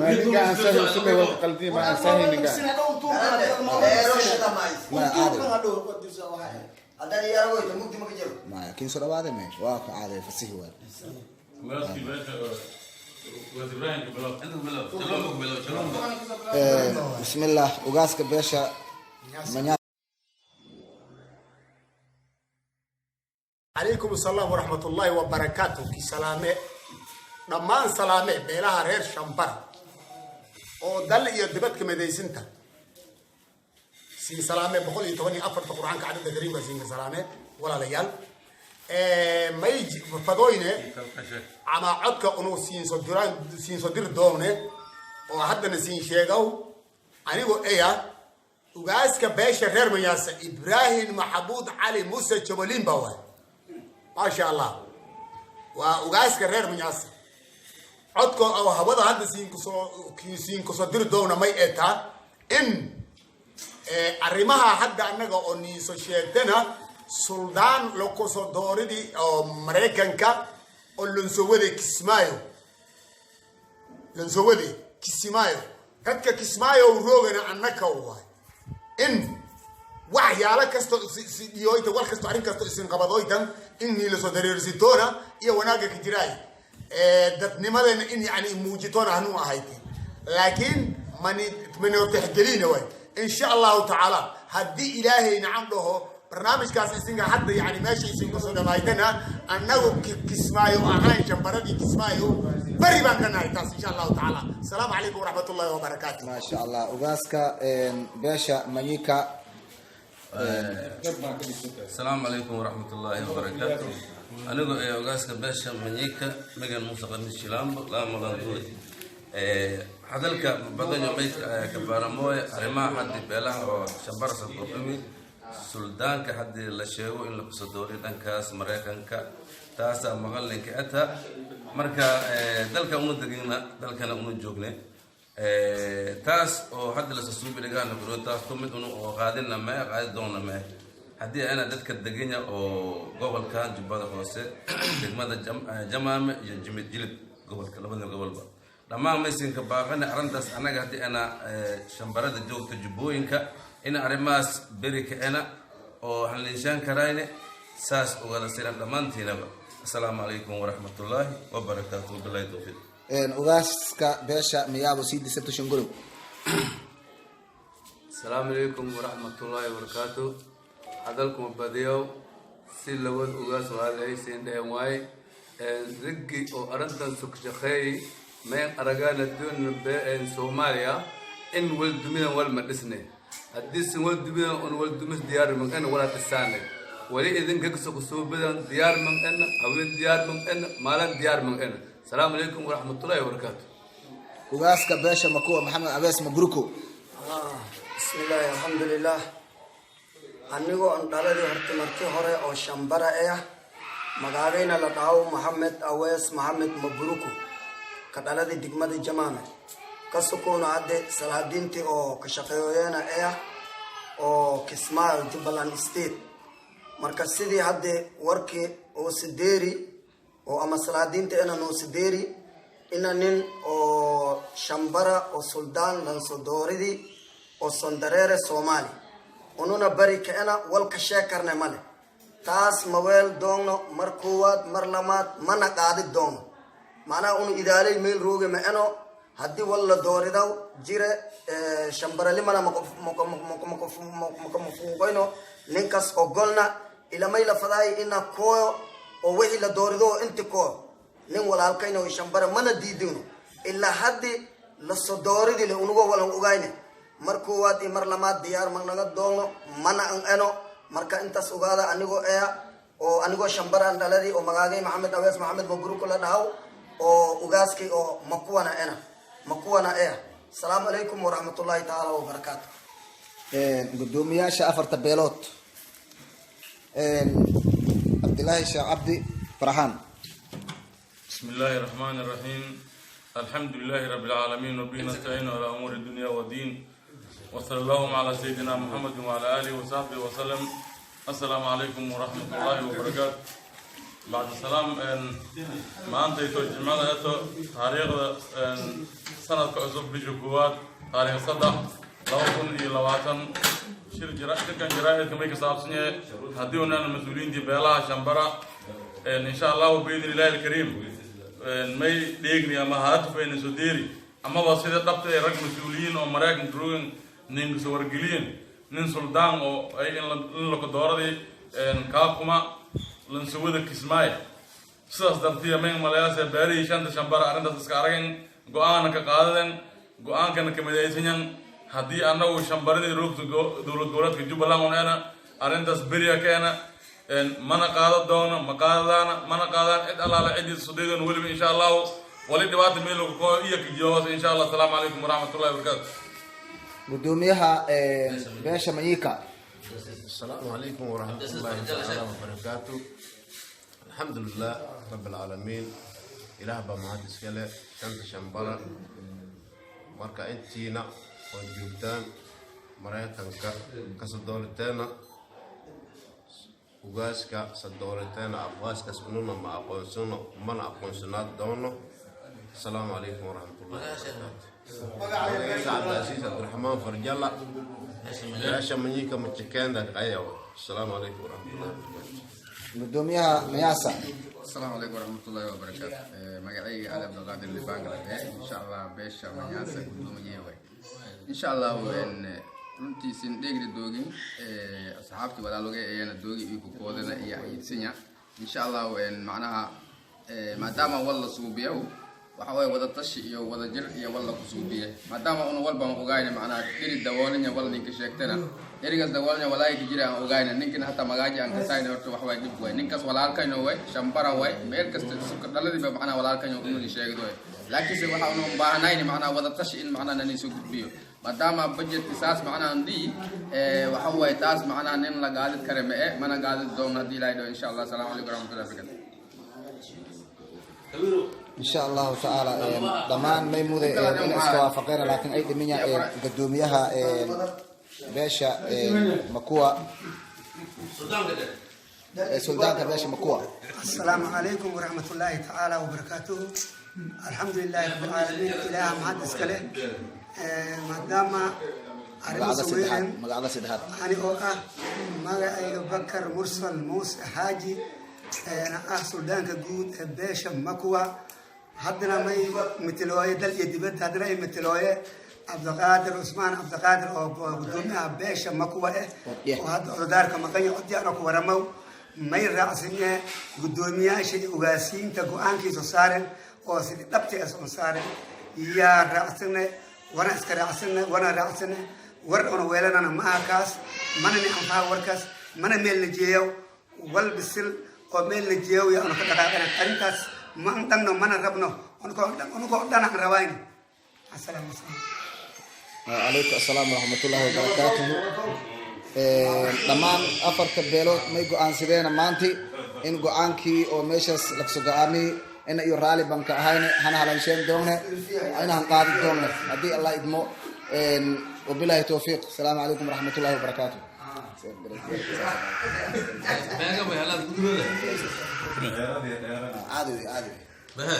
Ma ninka aan sahi usule waa qaldi ma aan sahi ninka. Ma caadi. Haddaan iyaaragoyto mugdi ma ka jiro. Maya, kiin soo dhawaada me waa ka caadi fasihi waay. Ugaaskii beesha, Ugaas Ibraahim ka bilow. Inta bilow, shalomba ku bilow, shalomba. Bismillah, ugaaska beesha Manya. Calaykum asalaam waraxmat ullaahi wabarakaatu. Ki salaame dhammaan, salaame beelaha reer Shambara oo dal iyo dibad ka midaysinta. Siin salaame 114-ta Qur-aanka cadada kariimka. Siinka salaame, walaalayaal. May fadoyne ama codka unu siinso diraan, siinso dir doone oo haddana siin sheegow, anigoo eya ugaaska beesha reer Mayaasa, Ibraahim Maxamuud Cali Muuse Jabalimba waay. Maasha Allah, waa ugaaska reer Manyaasa. Codka oo hawada hadda siinkusoo siinkusoo diri doona may eetaa in arrimaha hadda annaga oo niiso sheegtana suldaan lakusoo dooridii oo Maraykanka oo lansowade Kismaayo, lansowade Kismaayo, dadka Kismaayo roogana annaka waay, in waxyaalo kasto dhiyoyta, war kasto, arrin kasto isin qabadoytan in niilasoo dareersitoona iyo wanaagga ka jiraay dadnimadeena in yani muujitoona hanuu ahayti, laakiin mani manoo tixgelina waay. Insha Allahu tacaala, haddii Ilaahay nacam dhaho, barnaamijkaas isinka hadda yani meesha isinka soo dhamaaytana, annagu Kismaayo ahaan, Shambaradii Kismaayo beri baan ka nahay taas, insha Allahu tacaala. Asalaamu calaykum waraxmat ullahi wabarakaatu. Maasha Allah, ugaaska beesha Manyika. Asalaamu calaykum waraxmat ullaahi wabarakaatu. Anigu ee ogaaska beesha Manyika, Megan Muuse Qamis Shilaambo laamalanduy, hadalka badanyo maydka kabaramooy arrimaha haddi beelaha oo Shambarsa goobimi suldaanka haddii la sheego in la kusoo dooriyo dhankaas Maraykanka, taasaa maqalinka ata. Marka dalka una degina, dalkana una joogne, taas oo hadda lasasuubi dhigaana kuro, taas ku mid unu oo qaadina mee qaadi doona mee haddii ana dadka deganya oo gobolkan Jubbada Hoose, degmada Jamaame iyo Jimid Jilib, gobolka labada gobolba dhammaan maysinka baaqana arrintaas. Annaga haddii ana Shambarada joogta Jubbooyinka in arrimahaas beri kacena oo hallinshaan karayne, saas ogada siran dhammaantiinaba. Asalaamu calaykum waraxmatullaahi wabarakaatu, bilahi towfiiq. Ugaaska beesha Miyaabo, Sidi Sabto Shangolow. Asalaamu calaykum waraxmatullaahi wabarakaatu. Hadalkuma badiyow, si labad ugaas walaalahaysiin dhehen waaye. Raggi oo arrintan sug shaqeeyey mayn aragaana doona Soomaaliya in wal dumidan walma dhisne. Haddii sin wal dumidan un wal dumis diyaar man en wala dhisaane wali idinka suubidan diyaar man en, haween diyaar man en, maalin diyaar man en. Asalaamu calaykum waraxmatullaahi wabarakaatu. Ugaaska beesha Makuwa, Maxamed Abees Mabruko. Bismillaahi, alxamdulilah. Anigoo on dhaladii horta marti hore oo Shambara ah, magaagayna la dhaho Maxamed Awees Maxamed Mabruko, ka dhaladii degmada Jamaame, ka sukuuna hadde salaadiintii oo ka shaqeeyoyeena ah oo Kismaayo, Jubbaland State. Marka sidii hadde warkii oo sideeri oo ama salaadiinta ina noo sideeri ina nin oo Shambara oo suldaan lansodooridii oo sondareere Soomaali ununa bari kaena walka sheekarne male. Taas maweel doogno mar koowaad, mar lamaad mana qaadi doogno. Macnaha unu idaalay meel rooge ma eno. Haddii wal la dooridaw jire, Shambaralimana makafuuqayno ninkas ogolna ilamay la fadaay ina kooyo oo wixii la doorido oo inti kooyo nin walaalkayna oo Shambara mana diidino. Ilaa haddi lasoo dooridi le unugo walan ogayne, mar koowaad iyo mar lamaad diyaar ma naga doonno mana an eno. Marka intaas ogaada, anigoo ea oo anigoo Shambaraan dhaladii oo magaagay Maxamed Awees Maxamed Mabruuko la dhahaw oo ugaaskay oo makuwana ena makuwana ea. Asalaamu calaykum waraxmatullaahi tacaala wabarakaatu. Gudoomiyaasha afarta beelood, Cabdilaahi Sheekh Cabdi Farxaan. بسم الله الرحمن الرحيم، الحمد لله رب العالمين، وبه نستعين على أمور الدنيا والدين، وصلى اللهم على سيدنا محمد وعلى آله وصحبه وسلم. السلام عليكم ورحمة الله وبركاته. Bacdi salaam, maantayto jimcada eto taariikhda sanadka cusub bisha 1aad taariikh 3, 2020, shir jira shirkan jaraa'idka may ka saabsan yahay haddii unaan mas-uuliyiintii beelaha Shambara, insha Allahu biidni Illaahi alkariim, may dheegni ama haatufayna soo deeri amaba sida dhabta ee rag mas-uuliyiin oo Maraykanka rogan ninka soo wargeliyeen nin suldaan oo ay in laka dooradii Kaakuma lansawada Kismaayo. Sidaas dartiya mayn malayaase beerihii shanta Shambara arrintaas iska aragen, go-aana ka qaadaden, go-aankana ka midaysanyan. Haddii annagu Shambaradii roogta dowlad goboleedka Jubbaland uneena arrintaas beriya keena mana qaada doono, ma qaadadaana, mana qaadaan cid allaala ciddii sudaydon weliba, insha Allahu wali dhibaata meel lagu koo iyo kajiyoos, insha Allah. Asalaamu calaykum waraxmatullahi wabarakaatu. Gudoomiyaha beesha Manyika. السلام عليكم ورحمة الله تعالى وبركاته. الحمد لله رب العالمين، إله baa mahad iskale. Shanta Shambara marka intiina oo joogtaan Maraykanka kasoo dooriteena ugaaska sadooriteena aqaaskaas ununa ma aqoonsano mana aqoonsanaad doono. Asalaamu calaykum waraxmatullahi wabarakaatu. Magaciisa Cabdicasiis Cabdiraxmaan Farjalla, beesha Manyika Majikenda Qayaw. Asalaamu calaykum waraxmatullahi wabarakaatu. Gudoomiyaha Mayaasa. Asalaamu calaykum waraxmatullaahi wabarakaatu. Magacayga Ali Cabdulqaadir Libaangalade, insha Allah beesha Manyaasa gudoomiye way, insha Allah. Runtiisin dheegri doogin asxaabtii walaalogay ayana doogi iyo kukoodana iyo ayidsanya, insha Allah. Macnaha maadaama wal la suubiyow waxa waye wada tashi iyo wada jir iyo wal la kusuubiye, maadaama una walbaan ogayna macnaha dheri daboolanya wal ninka sheegtana dherigaas daboolanya walaayka jira aan ogayna ninkina hataa magaaji aan kasayna. Horta wax waay dhib waay ninkaas walaalkayno way Shambara way meel kasta suka dhaladiiba macnaha walaalkayno ununi sheegdo way, laakiinse waxa unu baahnayni macnaha wada tashi in macnaha nani soo gudbiyo maadaama budgetka saas macnaha ndii waxa waye taas macnaha nin la gaadid kare ma e mana gaadid doono haddii Ilahay dhaho, insha Allah. Asalaamu calaykum waraxmatullahi wabarakatu. Insha Allahu tacaala dhammaan may muday in iska waafaqeen, laakiin ay dhiminya gudoomiyaha beesha Makuwa, suldaanka beesha Makuwa. السلام عليكم ورحمة الله تعالى وبركاته. الحمد لله رب العالمين، إله mahad iskale maadaama arrimo Magacada saddexaad. sameeyeen. Magacada saddexaad. Ani oo ah magacayga Bakar Mursal Muuse Xaaji, ah suldaanka guud ee beesha Makuwa, haddana may metelooye dal iyo dibadda, haddana ay metelooye Cabdiqaadir Cusmaan Cabdiqaadir oo gudoomiyaha beesha Makuwa eh oo hadda ododaarka maqanya codyaana ku waramow, may raacsanyahe guddoomiyaasha iyo ugaasiinta go-aankiisa saaren oo sidii dhabti ah soo saaren yaa raacsane, wana iska raacsane, wana raacsane. War una weelanana ma aha kaas, mana ni anfaha warkaas, mana meel la jeeyow wal bisil oo meel la jeeyow yaa una ka dhaqaaqana arrintaas ma an dhanno mana rabno, unukoo dhan aan rabayno. Asalaamu asalaam. Calaykum assalaam waraxmatullahi wabarakaatuhu. Dhammaan afarta beelood may go-aansadeena maanti in go-aankii oo meeshaas lagso go-aamiyey ina iyo raali baan ka ahayne, hana halansheen doonne, inahan qaadi doonne haddii Allah idmo. Wabilahi towfiiq. Asalaamu calaykum waraxmatullahi wabarakaatu. Meega bay halaad gudubada. Caadi wey, caadi wey. Bahe.